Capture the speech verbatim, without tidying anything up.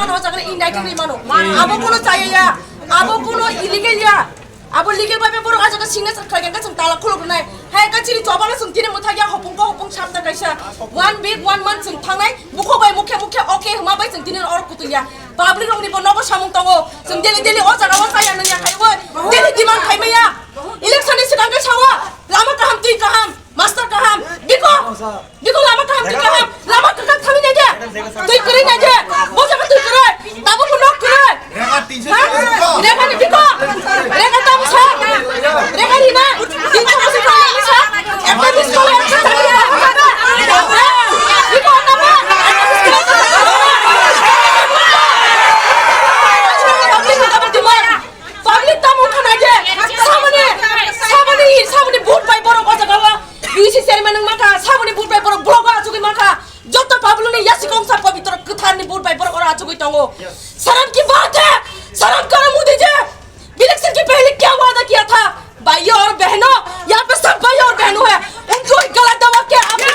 Ano jaga indicted ni mano. Abo kono chaya ya. Abo kono illegal ya. Abo legal bai borok ajaga signature khlai khe chwng tala khuluk nai. Hai ka chini chobalo chwng tini mwthak ya hopung ko hopung sapta kaisa. One week, one month chwng thangnai. Bukhuk bai mukhe mukhe okay hwma bai chwng tini oro kutung ya. Public rok ni bo nogo samung tongo. Chwng daily daily o jaga o chaya nang ya khai oi. Daily demand khai maya. Election ni swkang khe sawa. Lama kaham twi kaham. Master kaham, biko, biko lama kaham twi kaham, lama kaham thangwi naidi, twi kwrwi naidi, bo jaga twi kwrwi, tabuk bo nok kwrwi. Ha? Rega ni biko, rega tamo sa, rega ni na, tin sa sa sa sa, ekta miss call, ekta thangwi naidi. Ha? Biko tamo, ekta miss call, ekta thangwi naidi. Public tamo wngkha naidi, samani, samani, samani vote bai borok o jaga o. U C chairman wng mankha, saboni vote bai borok blogo achugwi mankha. Joto public ni yasi kongsa pabitro kwthar ni vote bai borok oro achugwi tongo. शर्म की बात है, शर्म करो मोदी जी। इलेक्शन की पहले क्या वादा किया था? भाइयों और बहनों, यहाँ पे सब भाइयों और बहनों हैं। उनको ही गलत दबा के आपने